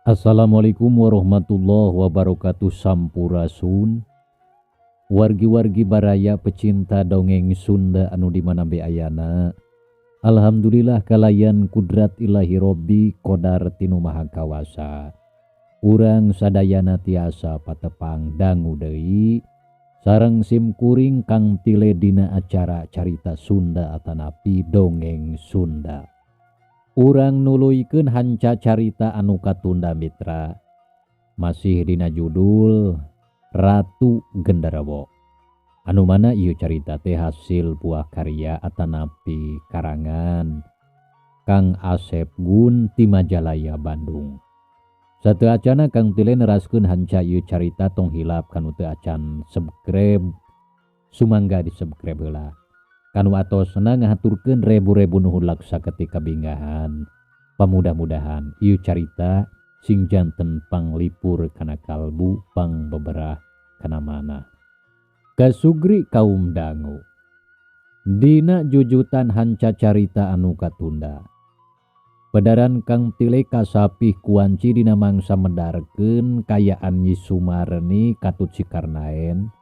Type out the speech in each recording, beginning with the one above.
Assalamualaikum warahmatullahi wabarakatuh. Sampurasun wargi-wargi baraya pecinta dongeng Sunda anu di mana be ayana. Alhamdulillah kalayan kudrat ilahi Robbi kodar tinu maha kawasa. Urang sadayana tiasa patepang dangu deui sareng simkuring Kang Tile dina acara carita Sunda atanapi dongeng Sunda. Urang nuluykeun hanca carita anu katunda mitra. Masih dina judul Ratu Genderuwo. Anu mana ieu carita teh hasil buah karya atanapi karangan Kang Asep Gun ti Majalaya Bandung. Sateu acana Kang Tile neraskeun hanca ieu carita tong hilap kanu teu acan subscribe, sumangga di subscribe heula. Kanu atosna ngahaturkeun rebu-rebu nuhun laksa ketika binggahan. Pamudah-mudahan ieu carita sing janten panglipur kana kalbu, pang beberah kana manah. Kasugri kaum dangu. Dina jujutan hanca carita anu katunda. Pedaran Kang Tile kasapih kuanci dina mangsa medarkeun kayaan Nyi Sumarni katut Sikarnaen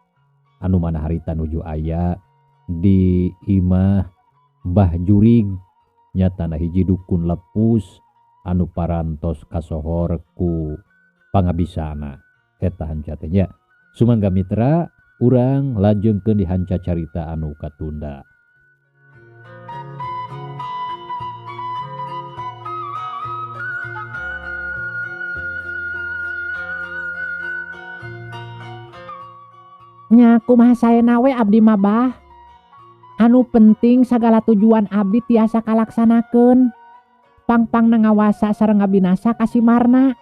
anu mana harita nuju aya di imah Mbah Jurig nyatana hiji dukun lepus anu parantos kasohor ku pangabisana. Eta hanca teh nya. Sumangga mitra urang lajengkeun di hanca carita anu katunda. Nya kumaha saena we abdi mah bah. Anu penting sagala tujuan abdi tiasa kalaksanakeun. Pangpangna ngawasa sareng ngabinasa ka si Marna.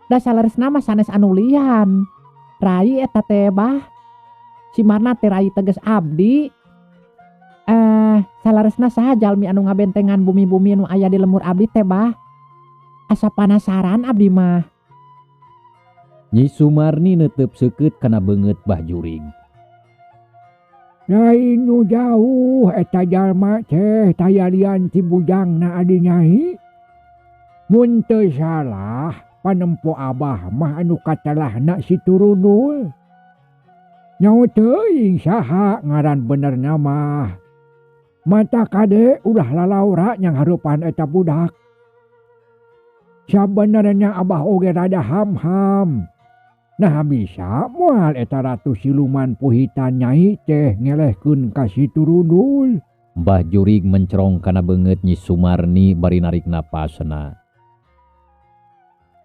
Da saleresna mah sanes anu lian. Rai eta teh bah. Si Marna teh rai teges abdi. Saleresna saha jalmi anu ngabentengan bumi-bumi nu aya di lemur abdi teh bah. Asa panasaran abdi mah. Nyi Sumarni neuteup seukeut kana beungeut Bah Jurig. Lain nu jauh eta jalma teh tayalian ti bujangna adi nyai. Mun teu salah panempo abah mah anu katalahna si Turunul. Nyaho teuing saha ngaran benerna mah. Mata kade ulah lalaura nyang harupan eta budak. Sabenerna abah oge rada ham-ham. Nah bisa moal eta ratu siluman puhitan nyai teh ngelehkeun ka si Turunul. Mbah Jurig mencerong kana beungeut Nyi Sumarni bari narik napasna.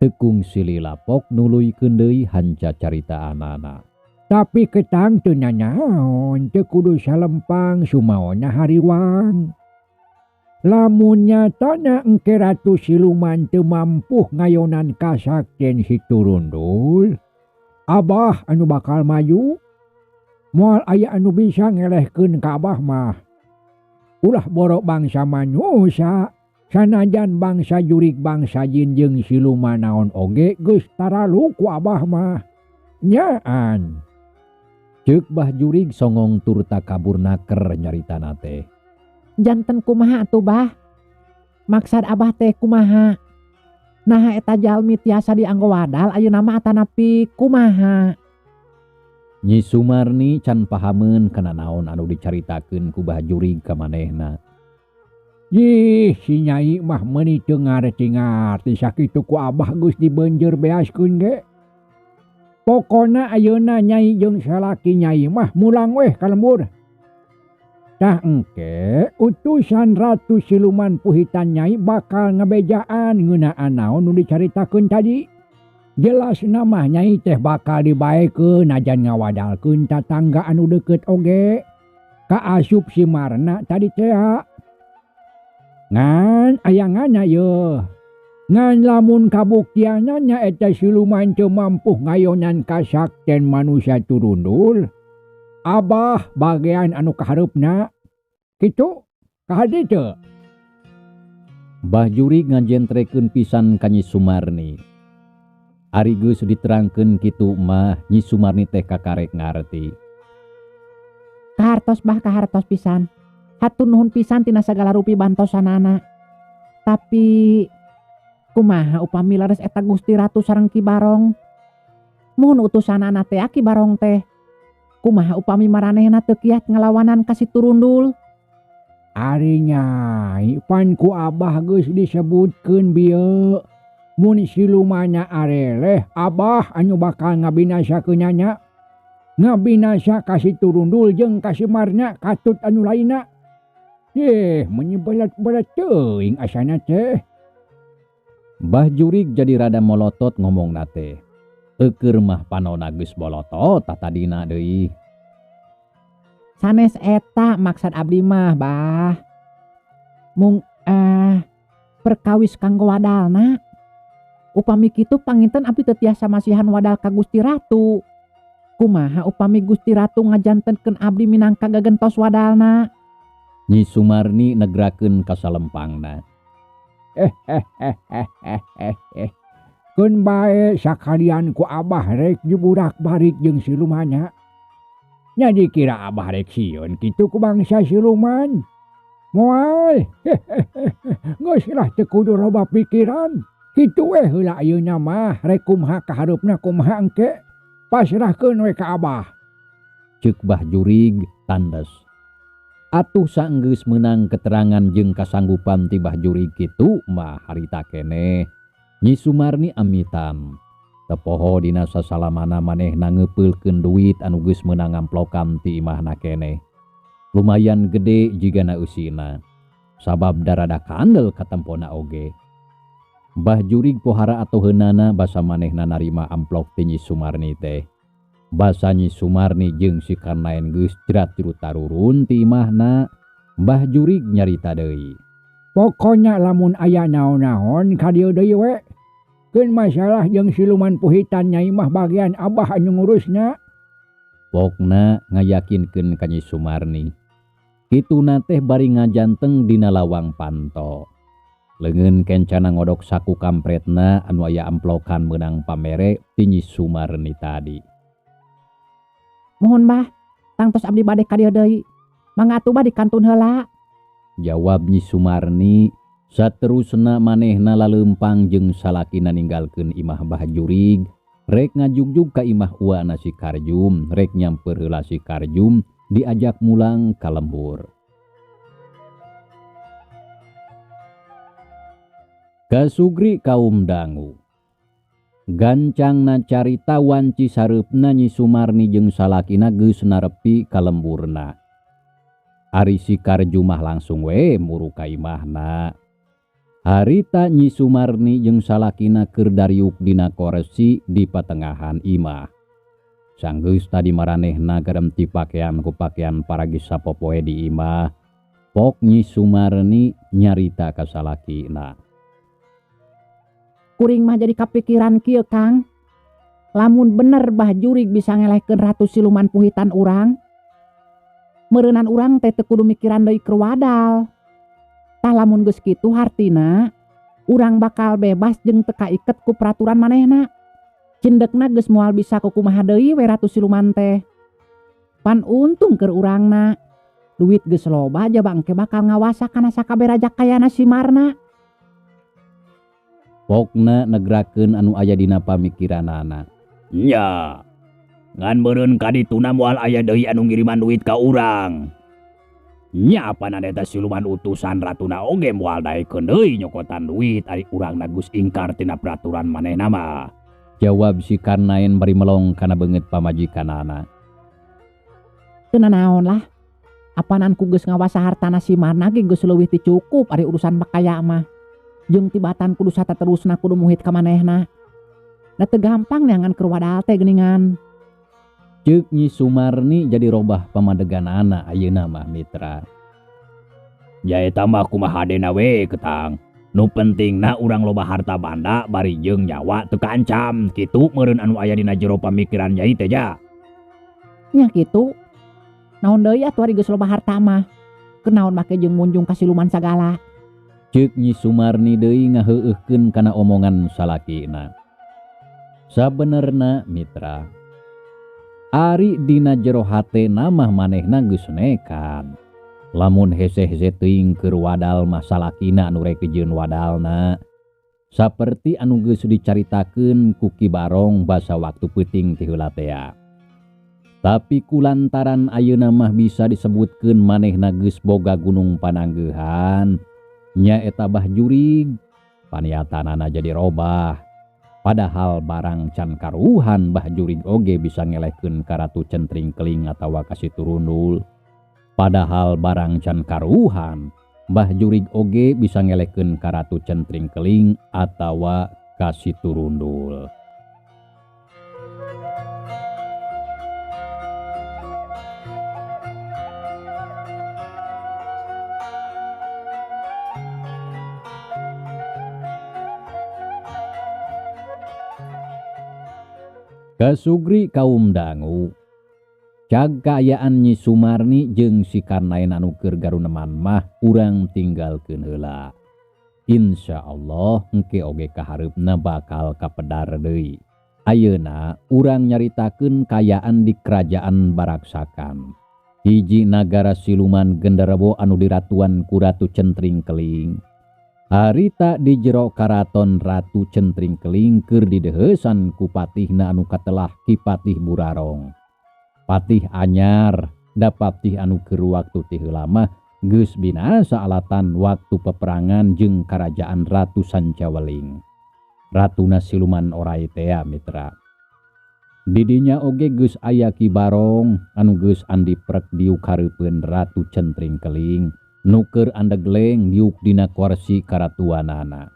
Tekung silih lapok nuluykeun deui hanca carita anana. Tapi ketang teu nanaon teu kudu salempang sumaona hariwang. Lamun nyatana engke ratu siluman teu mampuh ngayonan kasakten si Turundul, abah anu bakal maju. Moal aya anu bisa ngelehkeun ka abah mah. Ulah borok bangsa manusia, sanajan bangsa jurig bangsa jin jeung siluman naon oge geus taralu ku abah mah. Nyaan. Ceuk Bah Jurig songong tur takabur naker nyaritana teh. Janten kumaha atuh bah? Maksad abah teh kumaha? Naha eta jalmi tiasa dianggo wadal ayeuna mah atanapi kumaha? Nyi Sumarni can pahameun kana naon anu dicaritakeun ku Bah Jurig ka manehna. Yih, si nyai mah meuni teu ngarti-ngarti sakitu ku abah geus dibeunjeur beaskeun ge. Pokona ayeuna nyai jeung salaki nyai mah mulang weh ka lembur. Tah engke utusan ratu siluman puhitan nyai bakal ngebejaan ngeunaan naon nu dicaritakeun tadi. Jelas mah nyai teh bakal dibaekeun najan ngawadalkeun tatangga anu deukeut oge. Kaasup si Marna tadi teh. Ngan ayanganna yeuh. Ngan lamun kabuktianana eta siluman teu mampu ngayonan kasakten manusia Turundul, abah bagian anu kahareupna. Kitu kahade teu? Bah Jurig ngajentrekeun pisan ka Nyi Sumarni. Ari geus diterangkeun kitu mah Nyi Sumarni teh kakarek ngarti. Kahartos bah kahartos pisan. Hatur nuhun pisan tina sagala rupi bantosanana. Tapi Kumaha upami laras eta Gusti Ratu sareng Ki Barong? Mun utusanana teh Ki Barong teh. Kumaha upami maranehna teu kiat ngalawanan ka si Turundul? Ari Nyai, pan ku Abah geus disebutkeun bieu. Mun silumanna areleh, Abah anu bakal ngabinasakeun nya. Ngabinasa ka si Turundul jeung ka si Marna katut anu lainna. Meuni belet-belet teuing asana teh. Bah Jurig jadi rada molotot ngomongna teh. Eukeur mah panona geus bolotot tatadina deui. Sanes eta maksad abdi mah, Bah. Mung perkawis kanggo wadalna. Upami kitu panginten abdi teu tiasa masihan wadal ka Gusti Ratu. Kumaha upami Gusti Ratu ngajantenkeun abdi minangka gagentos wadalna? Nyi Sumarni negrakeun kasalempangna. Keun bae sakalian ku Abah rek diburak-barik jeung silumannya. Nya dikira Abah rek sieun kitu ku bangsa siluman. Moal. Geus lah teu kudu loba pikiran. Kitu we heula ayeuna mah rek kumaha kahareupna kumaha engke. Pasrahkeun we ka Abah. Ceuk Bah Jurig tandes. Atuh saenggeus meunang keterangan jeung kasanggupan ti Bah Jurig kitu mah harita keneh. Nyi Sumarni amitan. Tepoho dina sasalamana manehna ngeupeulkeun duit anu geus meunang amplokan ti imahna keneh. Lumayan gede jigana eusina. Sabab darada kandel katempona oge. Bah Jurig pohara atoheunana basa manehna narima amplok ti Nyi Sumarni teh. Basa Nyi Sumarni jeung si Karnaen geus jrat-jrut tarurun ti imahna, Bah Jurig nyarita deui. Pokona lamun aya naon-naon ka dieu deui we. Keun masalah jeung siluman puhitan Nyai mah bagian Abah anu ngurusna. Pokna ngayakinkeun ka Nyi Sumarni. Kituna teh bari ngajanteng dina lawang panto. Leungeun kencana ngodok saku kampretna anu aya amplokan meunang pamere ti Nyi Sumarni tadi. Mohon Bah, tangtos abdi bade ka dieu deui. Mangga atuh Bah dikantun heula. Jawab Nyi Sumarni, saterusna manehna laleumpang jeung salakina ninggalkeun imah Bah Jurig, rek ngajugjug ka imah uana si Karjum, rek nyamper heula si Karjum diajak mulang ka lembur. Kasugri kaum dangu. Gancangna carita wanci sareupna Nyi Sumarni jeung salakina geus narepi ka lemburna. Ari si Karjum mah langsung we muru ka imahna. Harita Nyi Sumarni jeung salakina keur dariuk dina koresi di patengahan imah. Sanggeus tadi maranehna garemti pakean ku pakean paragi sapopoe di imah. Pok Nyi Sumarni nyarita ka salakina. Kuring mah jadi kapikiran kieu Kang. Lamun bener Bah Jurig bisa ngelehkeun ratu siluman puhitan urang, meureunan urang teh teu kudu mikiran deui keur wadal. Tah lamun geus kitu hartina urang bakal bebas jeung teu kaiket ku peraturan manehna. Cindekna geus moal bisa kukumaha deui we ratu siluman teh. Pan untung keur urangna. Duit geus loba jaba engke bakal ngawasa kana sakabeh raja kayana si Marna. Pokna negrakeun anu aya dina pamikiranana. Nya. Ngan meureun ka dituna moal aya deui anu ngiriman duit ka urang. Nya apanan eta siluman utusan ratuna oge moal daekeun deui nyokotan duit ari urangna geus ingkar tina peraturan manehna mah. Jawab si Karnaen bari melong kana beungeut pamajikanana. Teu nanaon lah. Apanan ku geus ngawasa hartana si Marna ge geus leuwih ti cukup ari urusan bakaya mah. Jeung tibatan kudu sataterusna kudu muhit ka manehna. Da teu gampang neangan keur wadal teh geuningan. Ceuk Nyi Sumarni jadi robah pamadeganana ayeuna mah mitra. Ya eta mah kumaha hadena we ketang. Nu pentingna urang loba harta banda bari jeung nyawa teu kaancam kitu meureun anu aya dina jero pamikiran Nyai teh ja. Nya kitu. Naon deui atuh ari geus loba harta mah. Kenaon make jeung munjung ka siluman sagala. Ceuk Nyi Sumarni deui ngaheueuhkeun kana omongan salakina. Sabenerna mitra, ari dina jero hatena mah manehna geus nekat. Lamun hese-hese teuing keur wadal mah salakina anu rek dijieun wadalna. Saperti anu geus dicaritakeun ku Ki Barong basa waktu peuting ti heula tea. Tapi kulantaran ayeuna mah bisa disebutkeun manehna geus boga gunung pananggeuhan, nyaeta Bah Jurig, paniatanana jadi robah. Padahal barang can karuhan Bah Jurig oge bisa ngelehkeun ka Ratu Centring Keling atawa ka Situ Rundul. Padahal barang can karuhan Bah Jurig oge bisa ngelehkeun ka Ratu Centring Keling atawa ka Situ Rundul. Kasugri kaum dangu, cag kaayaan Nyi Sumarni jeung si Karnaen anu keur garuneman mah urang tinggalkeun heula. Insya Allah engke oge kahareupna bakal kapedar deui. Ayeuna urang nyaritakeun kayaan di kerajaan Baraksakan. Hiji nagara siluman genderuwo anu diratuan ku Ratu Centring Keling. Harita di jero karaton Ratu Centring Keling keur dideheusan ku patihna anu katelah Ki Patih Burarong. Patih anyar da patih anu keur waktu ti heula mah geus binasa alatan waktu peperangan jeung karajaan Ratu Sancaweling. Ratuna siluman orai tea mitra. Didinya oge geus aya Ki Barong anu geus andiprek diuk hareupeun Ratu Centring Keling. Nuker andegleng diuk dina kursi karatuanana.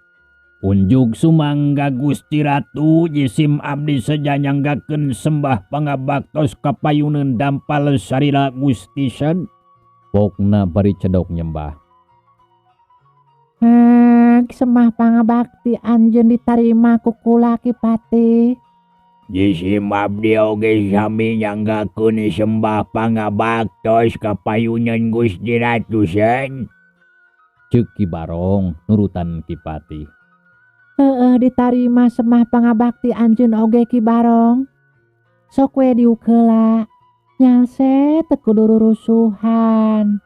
Unjuk sumangga Gusti Ratu jisim abdi sejanyanggakkeun sembah pangabaktos kapayuneun dampal sarira Gusti Sen. Pokna bari cedok nyembah. Sembah pangabakti anjeun ditarima ku kula Ki Patih. Jisim abdi oge sami nyanggakeun sembah pangabaktos kapayuneun Gusti Ratu Sen. Ceuk Ki Barong nurutan Ki Patih. Heeh, ditarima sembah pangabakti anjeun oge Ki Barong. Sok we diuk heula. Nyalse teu kudu rurusuhan.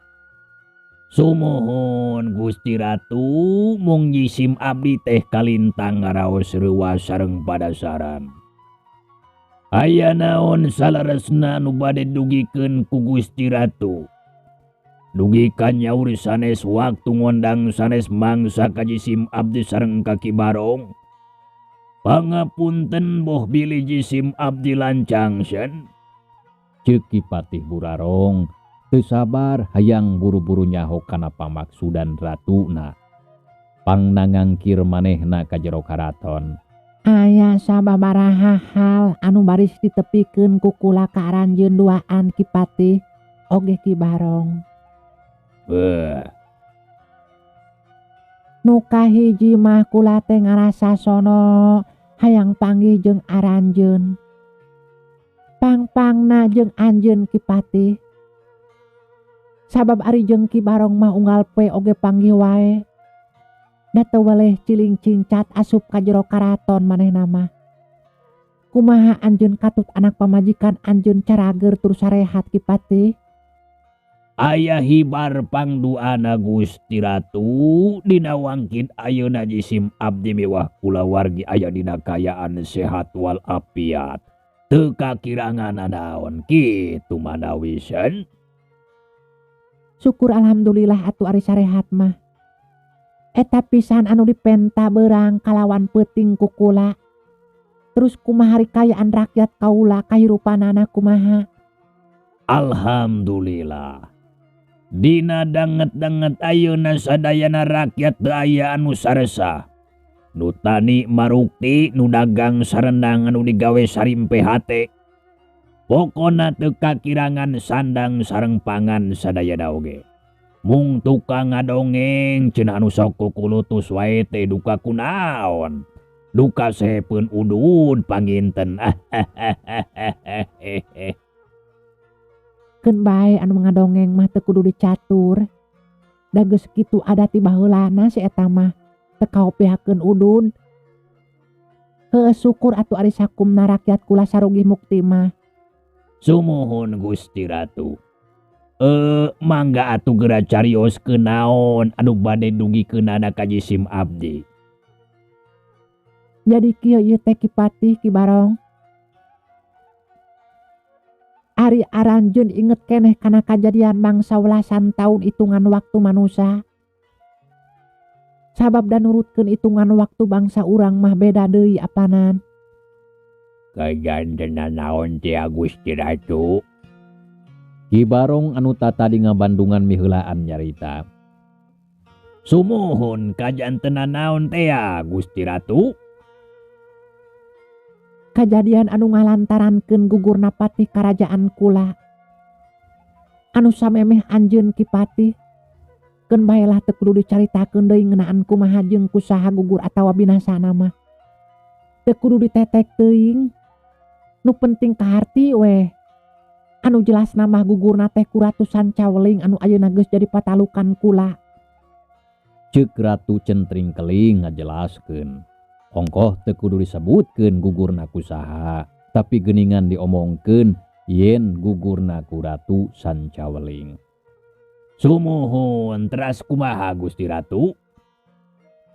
Sumuhun Gusti Ratu, mung jisim abdi teh kalintang ngaraos reuwas sareng padasaran. Aya naon saleresna nu bade dugikeun ku Gusti Ratu. Dugikan nyaur sanes waktu ngondang sanes mangsa ka jisim abdi sareng ka Ki Barong. Pangapunten boh bilih jisim abdi lancang sen. Ceuk Ki Patih Burarong teu sabar hayang buru-buru nyaho kana pamaksudan ratuna. Pangnangangkir manehna ka jero karaton. Aya sababaraha hal anu baris ditepikeun ku kula ka aranjeun duaan Ki Patih oge Ki Barong. Nu kahiji mah kula teh ngarasa sono hayang panggih jeung aranjeun. Pangpangna jeung anjeun Ki Patih. Sabab ari jeung Ki Barong mah unggal poe oge panggih wae. Da teu weleh ciling cincat asup ka jero karaton manehna mah. Kumaha anjeun katut anak pamajikan anjeun carager tur sarehat Ki Patih? Aya hibar pangduana Gusti Ratu dina wangkid ayeuna jisim abdi miwah kulawargi aya dina kayaan sehat wal afiat. Teu kakirangan naon kitu manawi sen. Syukur alhamdulillah atuh ari sarehat mah. Eta pisan anu dipenta beurang kalawan peuting ku kula. Terus kumaha hari kayaan rakyat kaula kahirupanana kumaha? Alhamdulillah. Dina danget-danget ayeuna sadayana rakyat teu aya anu saresa. Nu tani marukti, nu dagang sarendang anu digawe sarimpe hate. Pokona teu kakirangan sandang sareng pangan sadayana oge. Mung tukang ngadongeng cenah anu sok kukulutus wae teh duka kunaon. Duka sehepeun udud panginten. Keun bae anu ngadongeng mah teu kudu dicatur. Da geus kitu adat ti baheulana si eta mah teu kaopihakeun udud. Heueuh syukur atuh ari sakumna rakyat kula sarugi mukti mah. Sumuhun Gusti Ratu. Mangga atuh geura carios keun naon anu bade dugikeunana ka jisim abdi. Jadi kieu ieu teh Ki Patih Ki Barong. Ari aranjeun inget keneh kana kajadian mangsa welasan taun hitungan waktu manusa. Sabab da nurutkeun hitungan waktu bangsa urang mah beda deui apanan. Kajantenan naon teh Gusti Ratu? Ki Barong anu tatadi ngabandungan miheulaan nyarita. Sumuhun kajantenan naon teh Gusti Ratu? Kajadian anu ngalantarankeun gugurna patih karajaan kula. Anu samemeh anjeun Ki Patih. Keun baelah teu kudu dicaritakeun deui ngeunaan kumaha jeung kusaha gugur atawa binasana mah. Teu kudu ditetek teuing. Nu penting kaharti weh. Anu jelasna mah gugurna teh ku Ratu Sancaweling anu ayeuna geus jadi patalukan kula. Ceuk Ratu Centring Keling ngajelaskeun. Ongkoh teu kudu disebutkeun gugurna ku saha, tapi geuningan diomongkeun yen gugurna ku Ratu Sancaweling. Sumuhun teras kumaha Gusti Ratu?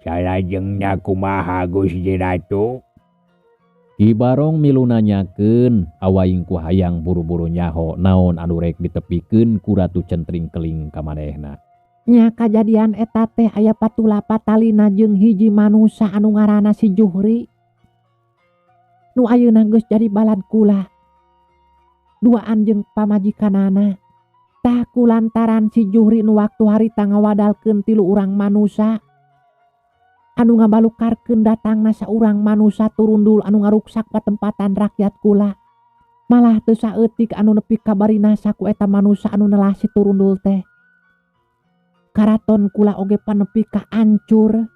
Salajengna kumaha Gusti Ratu? Ki Barong milu nanyakeun, awaing ku hayang buru-buru nyaho naon anu rek ditepikeun ku Ratu Centring Keling ka manehna. Nya kajadian eta teh aya patula patalina jeung hiji manusa anu ngaranna si Juhri. Nu ayeuna geus jadi balad kula. Duaan jeung pamajikanana. Tah kulantaran si Juhri nu waktu harita ngawadalkeun tilu urang manusa. Anu ngabalukarkeun datangna saurang manusa turundul anu ngaruksak patempatan rakyat kula. Malah teu saeutik anu nepi ka barinasa ku eta manusa anu nelah si turundul teh. Karaton kula oge panepi ka ancur.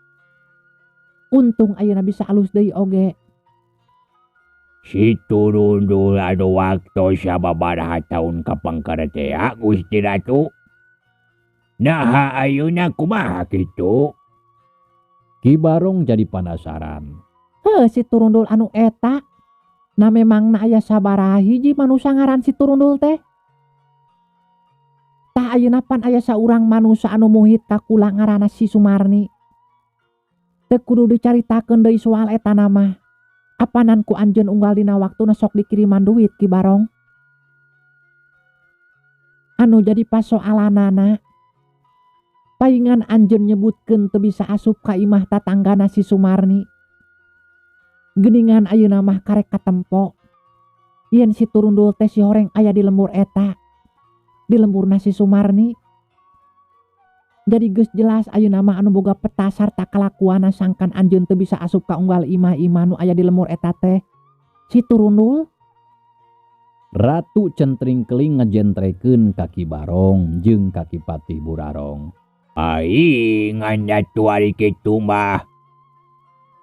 Untung ayeuna bisa alus deui oge. Si turundul anu waktu sababaraha taun kapangker teh Gusti Ratu. Naha ayeuna kumaha kitu? Ki Barong jadi panasaran. Heuh si turundul anu eta. Na memangna aya sabaraha hiji manusa ngaran si turundul teh. Tah ayeuna pan aya saurang manusa anu muhit ka kula ngaranna si Sumarni. Teu kudu dicaritakeun deui soal eta mah. Apanan ku anjeun unggal dina waktuna sok dikiriman duit Ki Barong. Anu jadi pasoalanana. Paingan anjeun nyebutkeun teu bisa asup ka imah tatanggana si Sumarni. Geuningan ayeuna mah karek katempo. Yen si turundul teh si horeng aya di lembur eta. Di lemburna si Sumarni. Jadi geus jelas ayeuna mah anu boga peta sarta kalakuanna sangkan anjeun teu bisa asup ka unggal imah-imah nu aya di lembur eta teh. Si turundul. Ratu Centring Keling ngajentrekeun ka Ki Barong jeung ka Ki Patih Burarong. Aing ngan atuh ari kitu mah.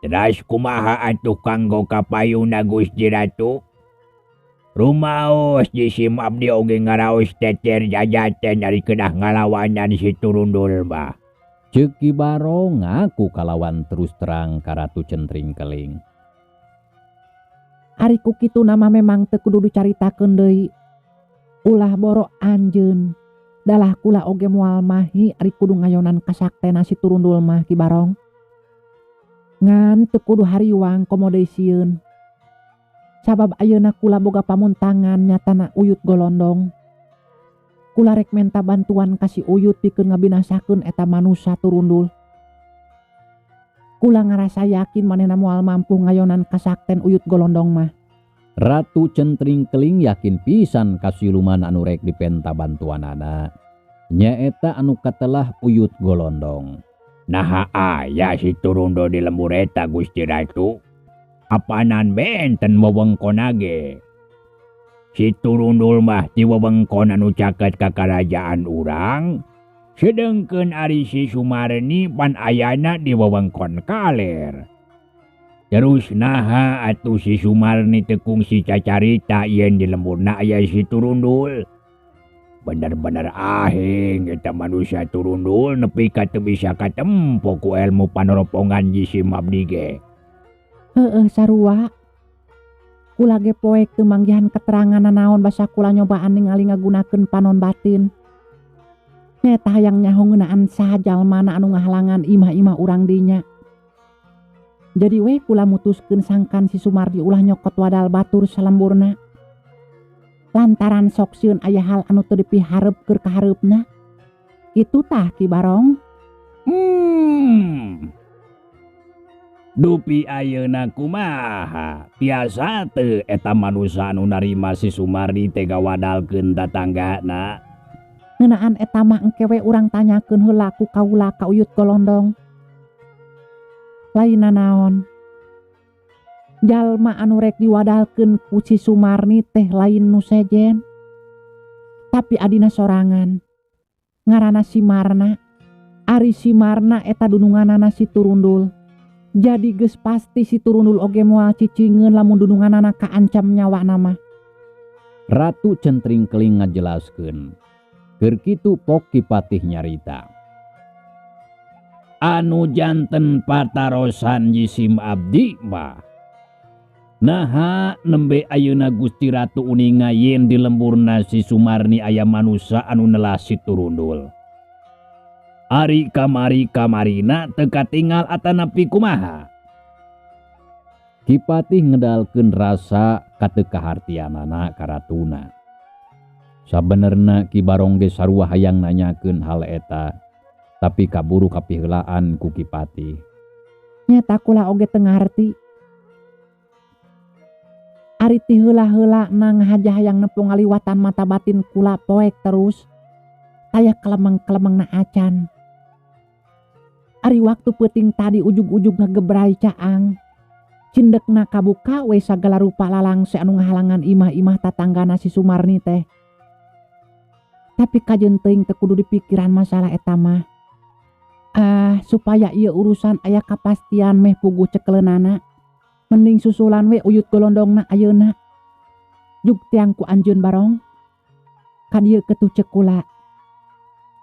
Teras kumaha atuh kanggo kapayuna Gusti Ratu? Rumaos jisim abdi oge ngaraos teter jajaten ari kedah ngalawanan si turundul mah. Ceuk Ki Barong ngaku kalawan terus terang ka Ratu Centring Keling. Ari ku kitu nama memang teu kudu dicaritakeun deui. Ulah boro anjeun. Dalah kula oge moal mahi ari kudu ngayonan kasaktena si turundul mah Ki Barong. Ngan teu kudu hariwang komo deui sieun. Sabab ayeuna kula boga pamuntangan nyatana Uyut Golondong. Kula rek menta bantuan ka si Uyut pikeun ngabinasakeun eta manusa turundul. Kula ngarasa yakin manehna moal mampu ngayonan kasakten Uyut Golondong mah. Ratu Centring Keling yakin pisan ka siluman anu rek dipenta bantuanana. Nyaeta anu katelah Uyut Golondong. Naha aya si turundul di lembur eta Gusti Ratu? Apanan benten wewengkon ge. Si turundul mah ti wewengkon anu caket ka karajaan urang, sedengkeun ari si Sumarni pan ayana di wewengkon kaler. Terus naha atuh si Sumarni teu kungsi cacarita yen di lemburna aya si turundul. Bener-bener ahing eta manusia turundul nepi ka teu bisa katempo ku ilmu panoropongan jisim abdi ge. Heeh sarua. Kula ge poek teu manggihan keterangan nanaon basa kula nyobaan ningali ngagunakeun panon batin. Nyaeta hayang nyaho ngeunaan saha jalmana anu ngahalangan imah-imah urang dinya. Jadi we kula mutuskeun sangkan si Sumardi ulah nyokot wadal batur salemburna. Lantaran sok sieun aya hal anu teu dipiharep keur kahareupna. Kitu tah Ki Barong. Dupi ayeuna kumaha? Tiasa teu eta manusa anu narima si Sumardi teh ngawadalkeun tatanggana? Ngeunaan eta mah engke we urang tanyakeun heula ku kaula ka Uyut Golondong. Lain nanaon. Jalma anu rek diwadalkeun ku si Sumarni teh lain nu sejen. Tapi adina sorangan. Ngaranna si Marna. Ari si Marna eta dununganana si Turundul. Jadi geus pasti si Turundul oge moal cicingeun lamun dununganana kaancam nyawana mah. Ratu Centring Keling ngajelaskeun. Keur kitu pok Ki Patih nyarita. Anu janten patarosan jisim abdi mah. Naha nembe ayeuna Gusti Ratu uninga yen di lemburna si Sumarni aya manusa anu nelah si Turundul. Ari kamari kamarina teu katingal atanapi kumaha. Ki Patih ngedalkeun rasa kateu kahartianana ka ratuna. Sabenerna Ki Barong ge sarua hayang nanyakeun hal eta, tapi kaburu kapiheulaan ku Ki Patih. Nyata kula oge teu ngarti. Ari ti heula-heula na ngahaja hayang nepo ngaliwatan mata batin kula poek terus. Taya kelemeng-kelemengna acan. Ari waktu peuting tadi ujug-ujug ngagebrai caang. Cindekna kabuka we sagala rupa lalangse anu ngahalangan imah-imah tatanggana si Sumarni teh. Tapi kajeun teuing teu kudu dipikiran masalah eta mah. Ah, supaya ieu urusan aya kapastian meh puguh cekeleunana. Mending susulan we Uyut Golondongna ayeuna. Jug tiang ku anjeun Barong. Ka dieu ketuh ceuk kula.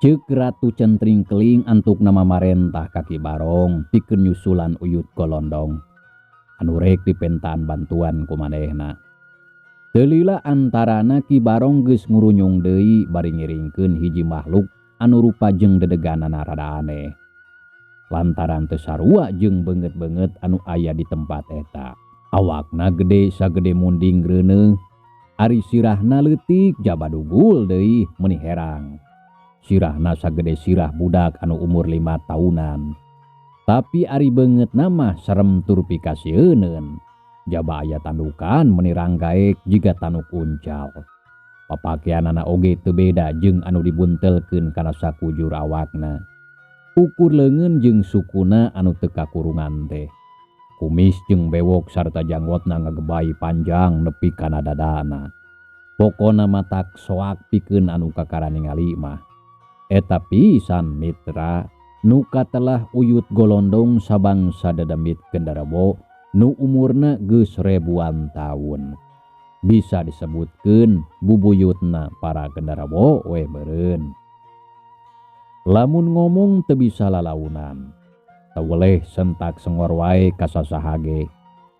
Ceuk Ratu Centring Keling antuk nama marentah ka Ki Barong pikeun nyusulan Uyut Golondong. Anu rek dipentaan bantuan ku manehna. Teu lila antarana Ki Barong geus ngurunyung deui bari ngiringkeun hiji makhluk anu rupa jeung dedeganana rada aneh. Lantaran teu sarua jeung beungeut-beungeut anu aya di tempat eta. Awakna gede sagede munding reuneuh, ari sirahna leutik jaba dugul deui meuni herang. Sirahna sagede sirah budak anu umur 5 tahunan. Tapi ari beungeutna mah serem tur pikasieuneun. Jaba aya tandukan meuni ranggaek jiga tanuk uncal. Papakeanana oge teu beda jeung anu dibuntelkeun kana sakujur awakna. Ukur leungeun jeung sukuna anu teu kakurungan teh. Kumis jeung bewok sarta janggotna ngagebai panjang nepi kana dadana. Pokona matak soak pikeun anu kakara ningali mah. Eta pisan mitra nu katelah Uyut Golondong sabangsa dedemit Genderuwo nu umurna geus ribuan taun. Bisa disebutkeun bubuyutna para genderuwo we meureun. Lamun ngomong teu bisa lalaunan. Teu weleh sentak sengor wae ka sasaha ge.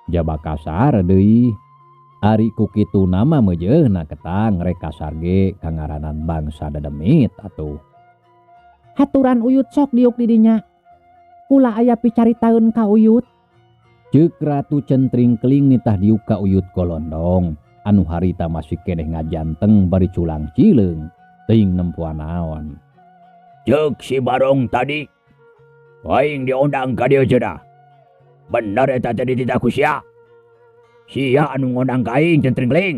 Jaba kasar deui. Ari ku kitu nama meujeuna ketang rek kasar ge kangaranan bangsa dedemit atuh. Haturan Uyut sok diuk di dinya. Kula aya picaritaeun ka Uyut. Ceuk Ratu Centring Keling nitah diuk ka Uyut Golondong anu harita masih keneh ngajanteng bari culang cileung teuing nempoan naon. Ceuk si Barong tadi aing diundang ka dieu cenah. Bener eta teh dititah ku sia. Sia anu ngondang ka aing Centring Keling.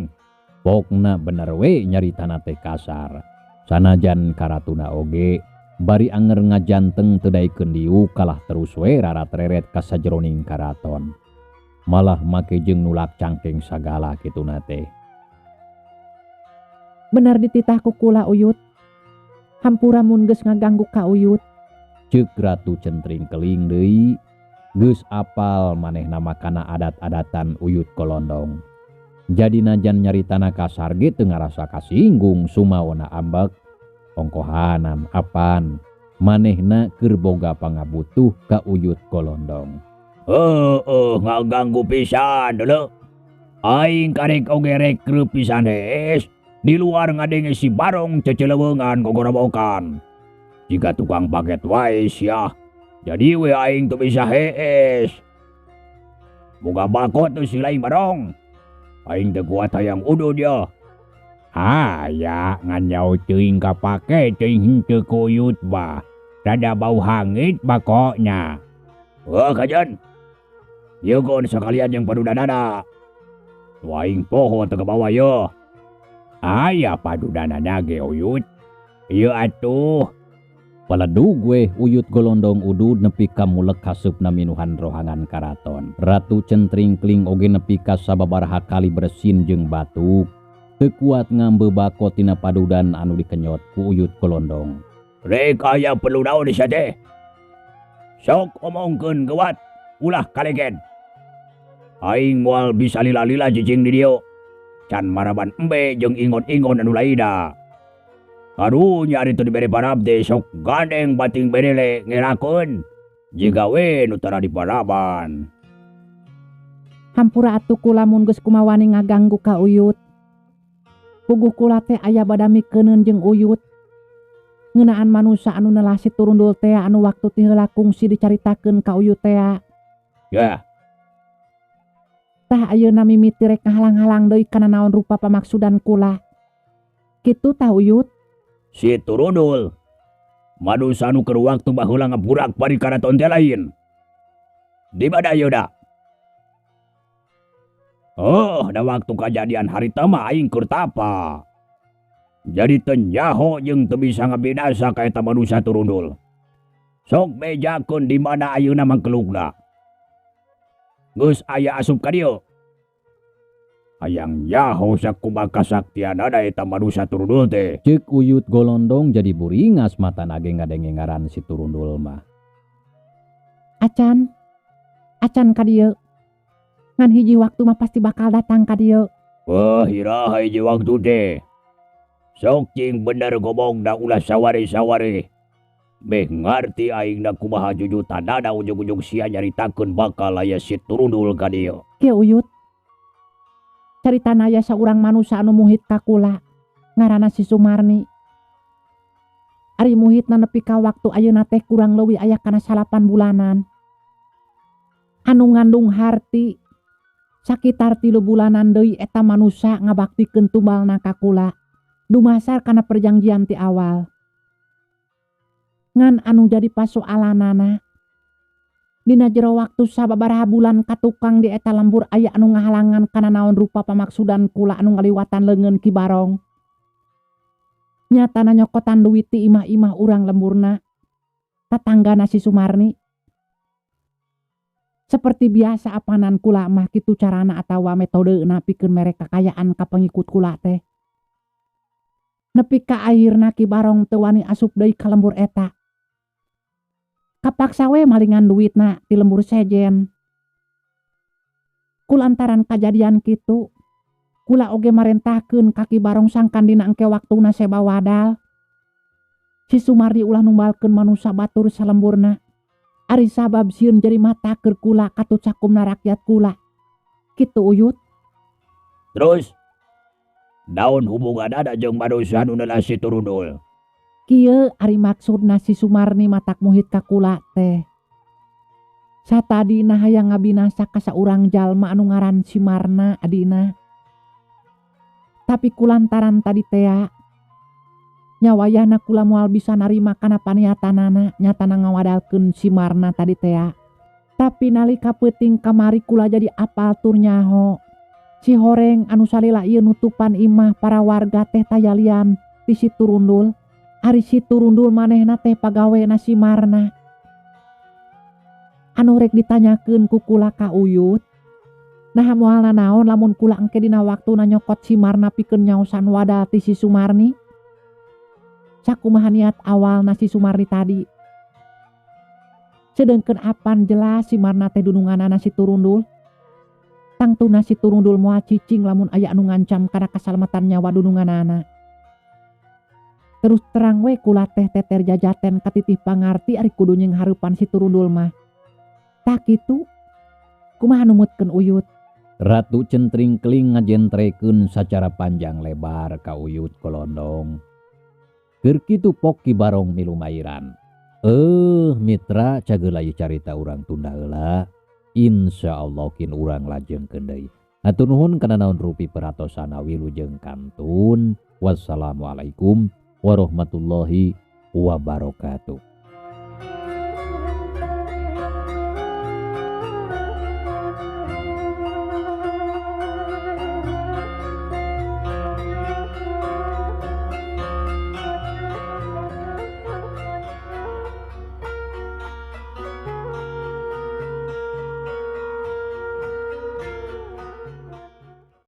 Pokna bener we nyaritana teh kasar. Sanajan karatuna oge bari anger ngajanteng teu daekeun diuk kalah terus we rarat-reret ka sajeroning karaton. Malah make jeung nulak cangkeng sagala kituna teh. Bener dititah ku kula Uyut. Hampura mun geus ngaganggu ka Uyut. Ceuk Ratu Centring Keling deui. Geus apal manehna makana adat-adatan Uyut Golondong. Jadi najan nyaritana kasar ge teu ngarasa kasinggung sumaona ambek. Ongkohanan apan manehna keur boga pangabutuh ka Uyut Golondong. Heueuh ngaganggu pisan deuleu. Aing karek oge rek kreup pisan hees. Di luar ngadenge si Barong ceceleweungan gogorobokan. Jika tukang paket wae sia. Jadi we aing teu bisa hees. Boga bako teu si lain barong. Aing teu kuat hayang udud ya. Aya ngan jauh teuing kapake teuing henteu ku Uyut bah. Rada bau hangit bakoknya. Wah kajen. Ieu gon sakalian jeung padudanana. Nu aing poho teu kabawa yeuh. Aya padudanana ge Uyut. Ieu atuh. Paledug we Uyut Golondong udud nepi ka mulek haseupna minuhan rohangan karaton. Ratu Centringkling oge nepi ka sababaraha kali bersin jeung batuk. Teu kuat ngambe bako tina padudan anu dikenyot ku Uyut Golondong. Rek aya perlu naon sia teh? Sok omongkeun geuwat, ulah kalegen. Aing moal bisa lila-lila cicing di dieu. Can maraban embe jeung ingon-ingon anu lainna. Karunya ari teu dibere parab teh sok gandeng bating berele ngerakeun. Jiga we nu tara diparaban. Hampura atuh kula mun geus kumawani ngaganggu ka Uyut. Puguh kula teh aya badami keuneun jeung Uyut. Ngeunaan manusa anu nelasi turundul teh anu waktu ti heula kungsi dicaritakeun ka Uyut teh. Ya. Tah ayeuna mimiti rek ngahalang-halang deui kana naon rupa pamaksudan kula. Kitu tah Uyut. Si turundul. Manusa anu keur waktu baheula ngaburak bari karaton teh lain. Di mana ayeuna? Oh, da waktu kajadian harita mah aing keur tapa. Jadi teu nyaho jeung teu bisa ngabinasa ka eta manusa turundul. Sok bejakeun di mana ayeuna mangkelukna. Geus aya asup ka dieu. Hayang nyaho sakumaha kasaktianana eta manusa turundul teh. Ceuk Uyut Golondong jadi buringas matana ge ngadenge ngaran si turundul mah. Acan, acan ka dieu. Ngan hiji waktu mah pasti bakal datang ka dieu. Wah, iraha hiji waktu teh. Sok cing bener ngomongna ulah saware-saware. Meh ngarti aingna kumaha jujutanana ujug-ujug sia nyaritakeun bakal aya si turundul ka dieu. Kieu Uyut. Caritana aya saurang manusa anu muhit ka kula, ngaranna si Sumarni. Ari muhitna nepi ka waktu ayeuna teh kurang leuwih aya kana 8 bulanan. Anu ngandung harti sakitar 3 bulanan deui eta manusa ngabaktikeun tumbalna ka kula. Dumasar kana perjanjian ti awal. Ngan anu jadi pasoalanana dina jero waktu sababaraha bulan katukang di eta lembur aya anu ngahalangan kana naon rupa pamaksudan kula anu ngaliwatan leungeun Ki Barong. Nyatana nyokotan duit ti imah-imah urang lemburna tatanggana si Sumarni. Seperti biasa apanan kula mah kitu carana atawa metodena pikeun mere kakayaan ka pengikut kula teh. Nepi ka akhirna Ki Barong teu wani asup deui ka lembur eta. Kapaksa we malingan duitna ti lembur sejen. Kulantaran kajadian kitu, kula oge marentahkeun ka Ki Barong sangkan dina engke waktuna seba wadal. Si Sumardi ulah numbalkeun manusa batur salemburna. Ari sabab sieun jadi mata keur kula katut sakumna rakyat kula. Kitu Uyut. Terus naon hubunganana jeung manusa nu nelasi turundul? Kieu ari maksudna si Sumarni matak muhit ka kula teh. Satadina hayang ngabinasa ka saurang jalma anu ngaran si Marna adina. Tapi kulantaran tadi tea nyawayahna kula moal bisa narima kana paniatanana nyatana ngawadalkeun si Marna tadi tea. Tapi nalika peuting kamari kula jadi apal tur nyaho. Si horeng anu salila ieu nutupan imah para warga teh tayalian ti si turundul. Ari si turundul manehna teh pagawena si Marna. Anu rek ditanyakeun ku kula ka Uyut. Nah moal nanaon lamun kula engke dina waktuna nyokot si Marna pikeun nyaosan wadal ti si Sumarni. Sakumaha niat awalna si Sumarni tadi. Sedengkeun apan jelas si Marna teh dununganana si turundul. Tangtuna si turundul moal cicing lamun aya anu ngancam kana kasalamatan nyawa dununganana. Terus terang we kula teh teter jajaten katitih pangarti ari kudu nying hareupan si turundul mah. Tah kitu kumaha numutkeun Uyut? Ratu Centringkling ngajentrekeun sacara panjang lebar ka Uyut Golondong. Keur kitu pok Ki Barong milu mairan. Mitra cageula ieu carita urang tunda heula. Insyaallah kin urang lajengkeun deui. Hatur nuhun kana naon rupi perhatosana, wilujeng kantun. Wassalamualaikum warahmatullahi wabarakatuh.